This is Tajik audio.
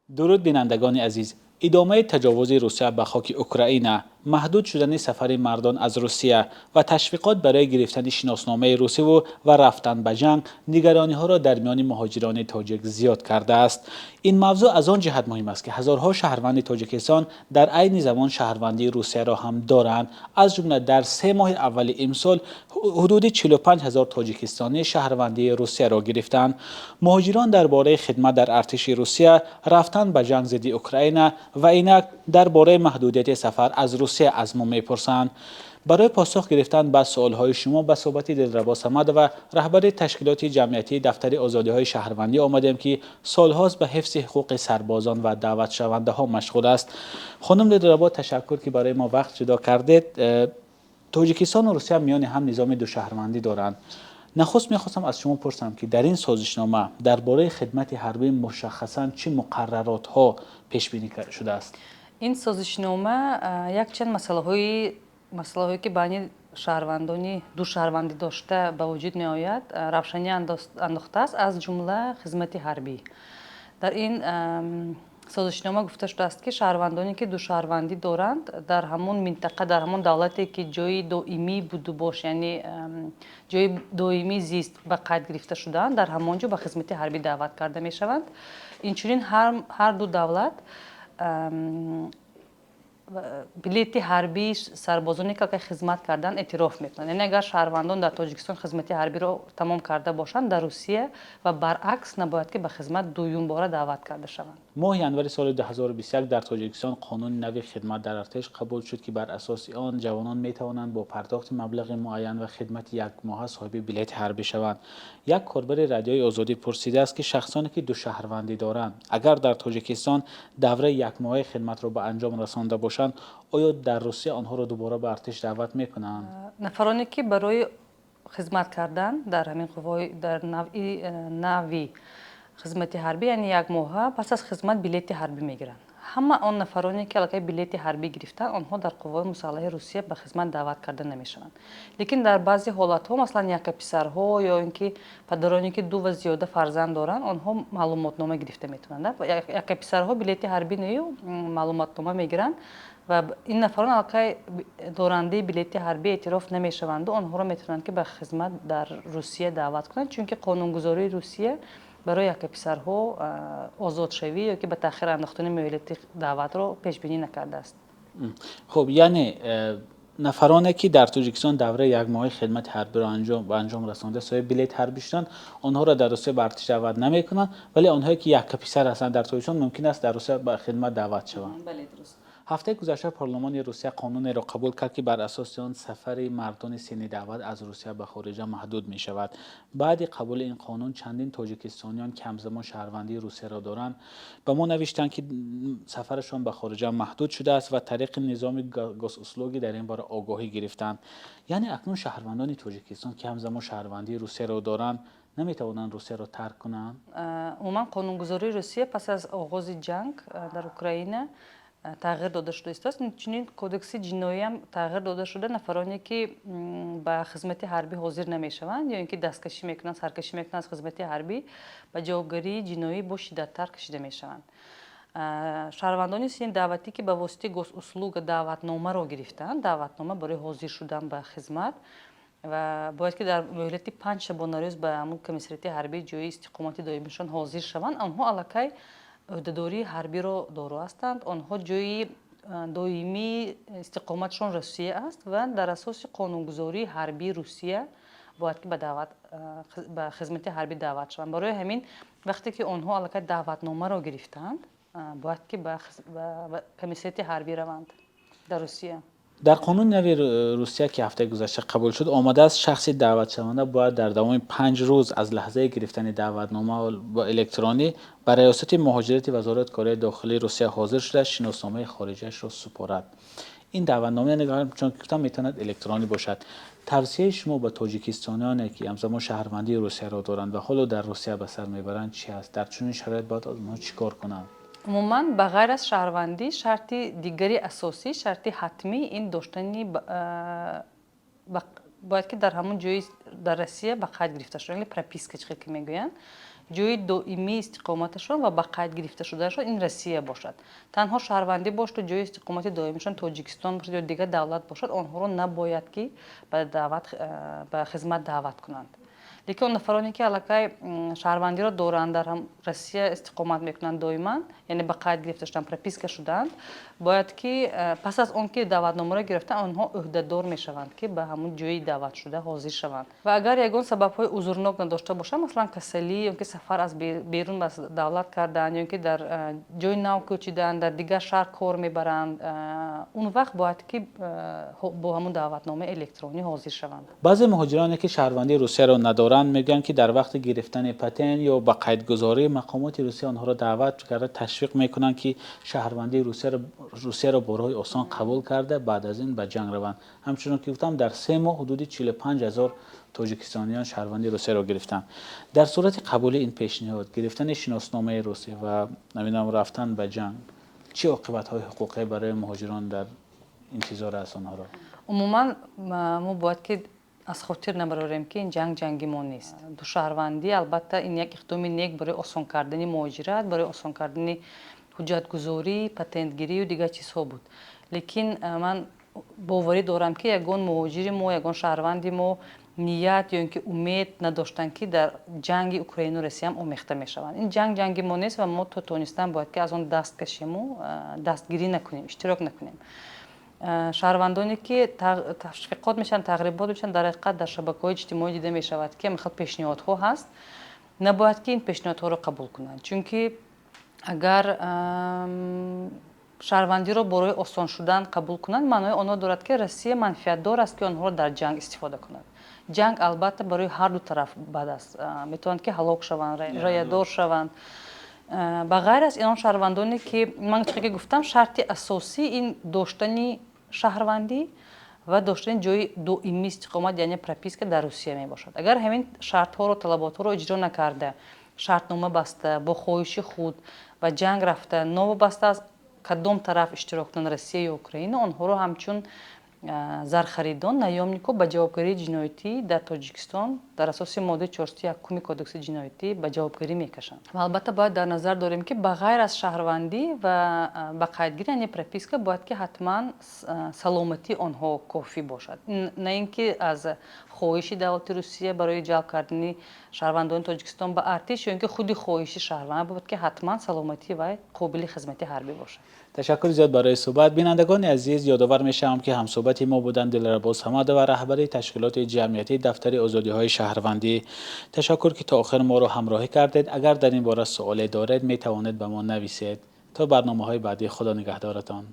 Дуруд, бинандагони азиз. Идомаи таҷовузи Русия ба хоки Украина, маҳдуд шудани сафари мардон аз Русия ва ташвиқот барои гирифтани шиносномаи русӣ ва рафтан ба ҷанг нигарониҳоро дар миёни муҳоҷирони тоҷик зиёд кардааст. Ин мавзӯъ аз он ҷиҳат муҳим аст, ки ҳазорҳо шаҳрванди Тоҷикистон дар айни замон шаҳрвандии Русияро ҳам доранд. Аз ҷумла дар 3 моҳи аввали имсол ҳудуди 45 ҳазор тоҷикистонӣ шаҳрвандии Русияро гирифтанд. Муҳоҷирон дар бораи хидмат дар артиши Русия, рафтан ба ҷанг зидди Украина ва инак дар бораи маҳдудияти сафар аз Русия аз мо мепурсанд. Барои посух гирифтан ба суолҳои шумо ба суҳбати Дилрабо Самадова, раҳбари ташкилоти ҷамъиятии Дафтари озодиҳои шаҳрвандӣ, омадем, ки солҳост ба ҳифзи ҳуқуқи сарбозон ва даъватшавандаҳо машғул аст. Хонум Дилрабо, ташаккур, ки барои мо вақт ҷудо кардед. Тоҷикистону Русия миёни ҳам низоми душаҳрвандӣ доранд. Нахуст мехостам аз шумо пурсам, ки дар ин созишнома дар бораи хидмати ҳарбӣ мушаххасан чӣ муқарраротҳо пешбинӣ шудааст? Ин созишнома якчанд масъалаҳое, ки байни шаҳрвандони ду шаҳрвандӣ дошта ба вуҷуд меояд, равшанӣ андохтааст, аз ҷумла хизмати ҳарбӣ. Дар ин созишнома гуфта шудааст, ки шаҳрвандоне, ки душаҳрвандӣ доранд, дар ҳамон минтақа, дар ҳамон давлате, ки ҷои доимии будубош, яъне ҷои доимии зист ба қайд гирифта шудаанд, дар ҳамон ҷо ба хизмати ҳарбӣ даъват карда мешаванд. Инчунин ҳар ду давлат билети ҳарбии сарбозоне, ки аллакай хизмат карданд, эътироф мекунанд. Яъне агар шаҳрвандон дар Тоҷикистон хизмати ҳарбиро тамом карда бошанд, дар Русия ва баръакс набояд ки ба хизмат дуюмбора даъват карда шаванд. Моҳи январи соли 2021 дар Тоҷикистон қонуни нави хидмат дар артиш қабул шуд, ки бар асоси он ҷавонон метавонанд бо пардохти маблағи муайян ва хидмати якмоҳа соҳиби билети ҳарбӣ шаванд. Як корбари Радиои Озодӣ пурсидааст, ки шахсоне, ки душаҳрвандӣ доранд, агар дар Тоҷикистон давраи якмоҳаи хидматро ба анҷом расонда бошанд, оё дар Русия онҳоро дубора ба артиш даъват мекунанд? Нафароне, ки барои хизмат кардан дар ҳамин қувваҳои дар навъи нави хизмати ҳарбӣ, яъне якмоҳа, пас аз хизмат билети ҳарбӣ мегиранд, ҳама он нафароне, ки аллакай билети ҳарбӣ гирифтанд, онҳо дар қувваҳои мусаллаҳи Русия ба хизмат даъват карда намешаванд. Лекин дар баъзе ҳолатҳо, масалан, яккаписарҳо ё ин ки падароне, ки ду ва зиёда фарзанд доранд, онҳо маълумотнома гирифта метавонанд. Яккаписарҳо билети ҳарбӣ нею маълумотнома мегиранд ва ин нафарон аллакай дорандаи билети ҳарбӣ эътироф намешаванду онҳоро метавонанд, ки ба хизмат дар Русия даъват кунанд, чунки қонунгузории Русия барои яккаписарҳо озодшавӣ ё ки ба таъхир андохтани муҳлати даъватро пешбинӣ накардааст. Хуб, яъне нафароне, ки дар Тоҷикистон давраи якмоҳаи хидмати ҳарбиро ба анҷом расонда, соҳиби билети ҳарбӣ шуданд, онҳоро дар Русия ба артиш даъват намекунанд, вале онҳое, ки яккаписар ҳастанд дар Тоҷикистон, мумкин аст дар Русия ба хидмат даъват шаванд. Бале, дуруст. Ҳафтаи гузашта парлумони Русия қонунеро қабул кард, ки бар асоси он сафари мардони синни даъват аз Русия ба хориҷа маҳдуд мешавад. Баъди қабули ин қонун чандин тоҷикистониён, ки ҳамзамон шаҳрвандии Русияро доранд, ба мо навиштанд, ки сафарашон ба хориҷа маҳдуд шудааст ва тариқи низоми Госуслуги дар ин бора огоҳӣ гирифтанд. Яъне акнун шаҳрвандони Тоҷикистон, ки ҳамзамон шаҳрвандии Русияро доранд, наметавонанд Русияро тарк кунанд? Умуман, қонунгузории Русия пас аз оғози ҷанг дар Украина тағйир дода шуда истааст. Чунин кодекси ҷиноиам тағйир дода шуда. Нафароне, ки ба хизмати ҳарбӣ ҳозир намешаванд ё ин ки дасткашӣ мекунанд, саркашӣ мекунанд аз хизмати ҳарбӣ, ба ҷавобгарии ҷиноӣ бо шиддаттар кашида мешаванд. Шаҳрвандони синни даъватӣ, ки ба воситаи Госуслуга даъватномаро гирифтанд, даъватнома барои ҳозир шудан ба хизмат, ва бояд ки дар муҳлати 5 шабонарӯз ба ҳамун комиссариати ҳарбии ҷои истиқомати доимишон ҳозир шаванд, онҳо аллакай ӯҳдадории ҳарбиро доро ҳастанд. Онҳо ҷои доимии истиқоматшон Русия аст ва дар асоси қонунгузории ҳарбии Русия бояд ки ба хизмати ҳарбӣ даъват шаванд. Барои ҳамин, вақте ки онҳо аллакай даъватномаро гирифтанд, бояд ки ба комиссариати ҳарбӣ раванд дар Русия. Дар қонуни нави Русия, ки ҳафтаи гузашта қабул шуд, омадааст, шахси даъватшаванда бояд дар давоми 5 рӯз аз лаҳзаи гирифтани даъватнома электронӣ ба Раёсати муҳоҷирати Вазорати корҳои дохилии Русия ҳозир шуда, шиносномаи хориҷиашро супорад. Ин даъватнома, чун гуфтам, метавонад электронӣ бошад. Тавсияи шумо ба тоҷикистониёне, ки ҳамзамон шаҳрвандии Русияро доранд ва ҳоло дар Русия ба сар мебаранд, чи аст? Дар чунин шароит бояд онҳо чӣ кор кунанд? Умуман, ба ғайр аз шаҳрвандӣ, шарти дигари асосӣ, шарти ҳатмӣ ин доштани, бояд ки дар ҳамон ҷои дар Россия ба қайд гирифта шуда, яъне прописка, чӣ хел ки мегӯянд. Ҷои доимии истиқоматашон ва ба қайд гирифта шудаашон ин Россия бошад. Танҳо шаҳрвандӣ бошаду ҷои истиқомати доимишон Тоҷикистон бошад ё дигар давлат бошад, онҳоро набояд ки ба хизмат даъват кунанд. Лекин он нафароне, ки аллакай шаҳрвандиро доранд, дар Россия истиқомат мекунанд доиман, яъне ба қайд гирифта шуданд, прописка шудаанд, бояд ки пас аз он ки даъватномаро гирифтанд, онҳо ӯҳдадор мешаванд, ки ба ҳамун ҷои даъватшуда ҳозир шаванд. Ва агар ягон сабабҳои узрнок надошта бошанд, масалан, касалӣ ё ки сафар аз берун аз давлат кардан ё ки дар ҷои нав кӯчидан, дар дигар шаҳр кор мебаранд, он вақт бояд ки бо ҳамун даъватномаи электронӣ ҳозир шаванд. Баъзе муҳоҷироне, ки шаҳрвандии Русияро надоранд, мегӯянд, ки дар вақти гирифтани патент ё ба қайдгузорӣ мақомоти Русия онҳоро даъват карда, ташвиқ мекунанд, ки шаҳрвандии Русияро бо роҳи осон қабул карда, баъд аз ин ба ҷанг раванд. Ҳамчунон ки гуфтам, дар 3 моҳ ҳудуди 45 000 тоҷикистониён шаҳрвандии Русияро гирифтанд. Дар сурати қабули ин пешниҳод, гирифтани шиносномаи русӣ ва намедонам, рафтан ба ҷанг, чӣ оқибатҳои ҳуқуқӣ барои муҳоҷирон дар интизор аст онҳоро? Умуман, мо бояд ки аз хотир набарорем, ки ин ҷанг ҷанги мо нест. Душаҳрвандӣ, албатта, ин як иқдоми нек барои осон кардани муҳоҷират, барои осон кардани ҳуҷҷатгузорӣ, патентгирию дигар чизҳо буд. Лекин ман боварӣ дорам, ки ягон муҳоҷири мо, ягон шаҳрванди мо ният ё ин ки умед надоштанд, ки дар ҷанги Украину Россияам омехта мешаванд. Ин ҷанг ҷанги мо нест ва мо то тонистан бояд ки аз он даст кашему дастгирӣ накунем, иштирок накунем. Шаҳрвандоне, ки ташвиқот мешаванд, тағрибот мешаванд, дар ҳақиқат, дар шабакаҳои иҷтимоӣ дида мешавад, ки ҳамин хел пешниҳодҳо ҳаст, набояд ки ин пешниҳодҳоро қабул кунанд, чунки агар шаҳрвандиро барои осон шудан қабул кунанд, маънои онро дорад, ки Россия манфиатдор аст, ки онҳоро дар ҷанг истифода кунад. Ҷанг, албатта, барои ҳарду тараф бад аст, метавонанд ки ҳалок шаванд, раядор шаванд. Ба ғайр аз ин, он шаҳрвандоне, ки ман чӣ ки гуфтам, шарти асосӣ ин доштани шаҳрвандӣ ва доштани ҷои доимии истиқомат, яъне прописка дар Русия мебошад. Агар ҳамин шартҳоро, талаботҳоро иҷро накарда, шартнома баста, бо хоҳиши худ ба ҷанг рафта, новобаста аз кадом тараф иштирок кунанд, Россия ё Украина, онҳоро ҳамчун зархаридон, наёмникҳо, ба ҷавобгарии ҷиноятӣ дар Тоҷикистон дар асоси моддаи 401-уми Кодекси ҷиноятӣ ба ҷавобгарӣ мекашанд. Ва албатта, бояд дар назар дорем, ки ба ғайр аз шаҳрвандӣ ва ба қайдгирӣ, яъне прописка, бояд ки ҳатман саломатии онҳо кофӣ бошад. На ин ки аз хоҳиши давлати Русия барои ҷалб кардани шаҳрвандони Тоҷикистон ба артиш ё ин ки худи хоҳиши шаҳрванд, бояд ки ҳатман саломатии вай қобили хизмати ҳарбӣ бошад. Ташаккури зиёд барои суҳбат. Бинандагони азиз, ёдовар мешавам, ки ҳамсӯҳбати мо буданд Дилрабо Самадова, раҳбари ташкилоти ҷамъиятии Дафтари озодиҳои шаҳрвандӣ. Ташаккур, ки то охир моро ҳамроҳӣ кардед. Агар дар ин бора суоле доред, метавонед ба мо нависед. То барномаҳои баъдӣ, худо нигаҳдоратон.